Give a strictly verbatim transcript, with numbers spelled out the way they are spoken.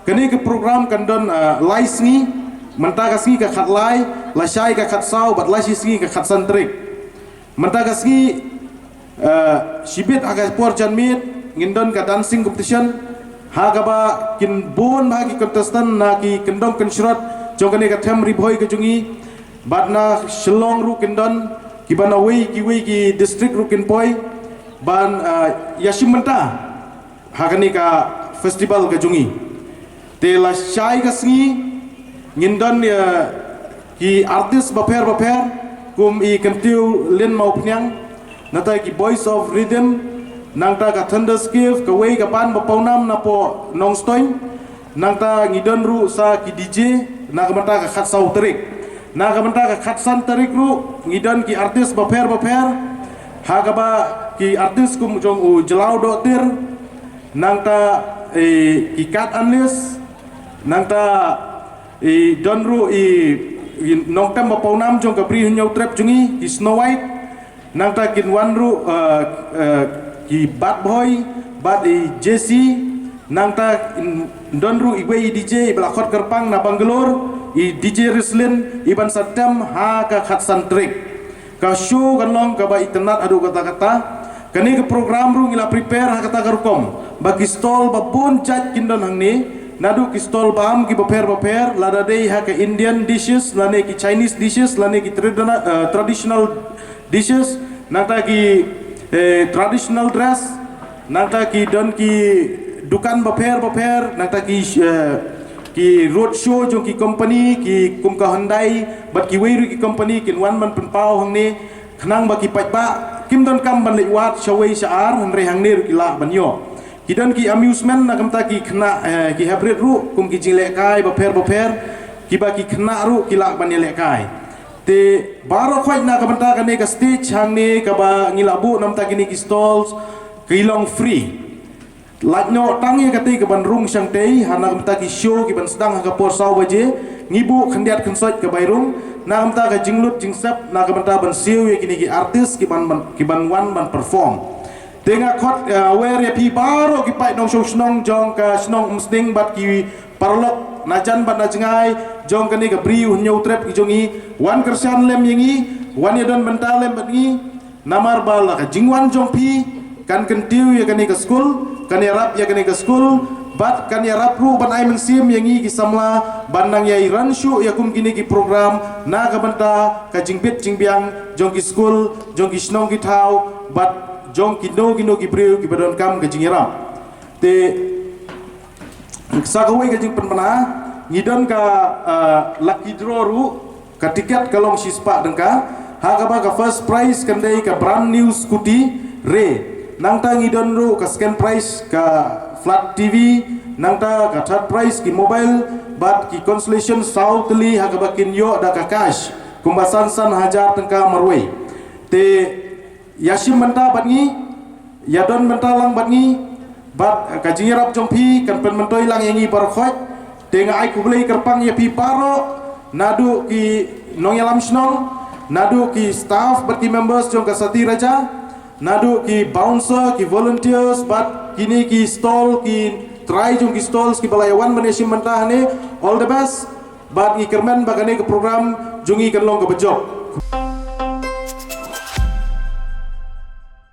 Kane ka program kan don, ah, lai sngi, mynta ka sngi ka khatlai, lashai ka khatsaw, bad lashi sngi ka khatsan tarik. Mynta ka sngi, ah, shibit ha ka por janmiet, ngin don ka dancing competition, ha kaba kin bun bha ki contestant na ki kyndong kynshrot, jong kane ka them Ri Bhoi ka jong ngi, bad na Shillong ruh kin don, kiba na wei kiwei ki district ruh kin poi, ban, ah, ïashim bynta ha kane ka festival ka jong ngi. Te lashai ka sngi, ngin don, eh, ki artist bapher bapher, kum i Kyntiew Lin Mawphniang, nangta ki Boys of Rhythm, nangta ka Thunderscape, kawei ka band ba pawnam napoh Nongstoiñ, nangta ngi don ruh sa ki D J, na ka bynta ka khatsaw tarik. Na ka bynta ka khatsan tarik ruh, ngi don ki artist bapher bapher, ha kaba ki artist kum jong u Jlaw Dohtir, nangta, eh, ki Kat Anlis, nangta, eh, don ruh i, i nongtem ba pawnam jong ka Bri Hynñiewtrep jong ngi, ki Snow White, nangta kin wan ruh, eh, eh, ki Bad Boy, bad i J C, nangta in, don ruh iwei i D J, iba la khot kyrpang na Bangalore, i D J Rislin, iban sa tem ha ka khatsan tarik. Ka show kan long kaba itynnad haduh katta katta. Kane ka program ruh ngi la prepare ha kata ka rukom ba ki stall ba bun jait kin don hangne. Naduh ki stall bam ki bapher bapher, lada dei ha ka Indian dishes, lane ki Chinese dishes, lane ki tradina-, eh, traditional dishes, nangta ki, eh, traditional dress, nangta ki don ki dukan bapher bapher, nangta ki, eh, ki road show jong ki company, ki kum ka Hyundai, bad kiwei ruh ki company kin wan ban pynpaw hangne, khnang ba ki paidbah kim donkam ban leit wad shawei sha ar, hynrei hangne ruh ki lah ban ïoh. Ki don ki amusement na ka bynta ki khynnah, eh, ki haprit ruh, kum ki jinglehkai bapher bapher, kiba ki khynnah ruh ki lah ban ïalehkai. Te baroh khoit na ka bynta kane ka stage hangne kaba ngi la buh na ka bynta kine ki stalls, ki long free. Lait noh tang ïa katei kaban rung shangtei, ha na ka bynta ki show kiban sdang ha ka por saw baje, ngi buh khyndiat khynsoit ka bai rung, na ka bynta ka jinglut jingsep, na ka bynta ban siew ïa kine ki artist kiban, ban, kiban wan ban perform. Te nga khot, eh, wer ïa phi baroh ki paid nongshong shnong jong ka shnong Umsning bad ki paralok na jan bad na jngai jong kane ka Bri Hynñiewtrep ki jong ngi, wan kyrshan lem ïa ngi, wan ïa don bynta lem bad ngi, namar ba la ka jingwan jong phi kan kyntiew ïa kane ka skul, kan ïarap ïa kane ka skul, bad kan ïarap ruh ban ai mynsiem ïa ngi ki samla ban nang ïai run shuh ïa kum kine ki program na ka bynta ka jingbit jingbiang jong ki skul, jong ki shnong ki thaw, bad jong kino kino ki briew kiba donkam ka jingïarap. Te sa kawei ka jingpynbna, ngi don ka, ah, lucky draw ruh, ka tiket ka long shispah tyngka, ha kaba ka first prize kan dei ka brand new scooty, re. Nangta ngi don ruh ka second prize ka flat T V, nangta ka third prize ki mobile, bad ki consolation saw tylli ha kaba kin ïoh da ka cash, kumba san san hajar tyngka marwei. Te ïashim bynta bad ngi, ïadon bynta lang bad ngi, bad ka jingïarap jong phi kan pynmyntoi lang ïa ngi baroh khoit. Te nga ai khublei kyrpang ïa phi baroh, naduh ki nongïalam shnong, naduh ki staff bad ki members jong ka Sati Raja, naduh ki bouncer, ki volunteers, bad kine ki stall, ki trai jong ki stalls kiba la ïawan ban ïashim bynta hangne, all the best. Bad ngi kyrmen ba kane ka program jong ngi kan long kaba jop.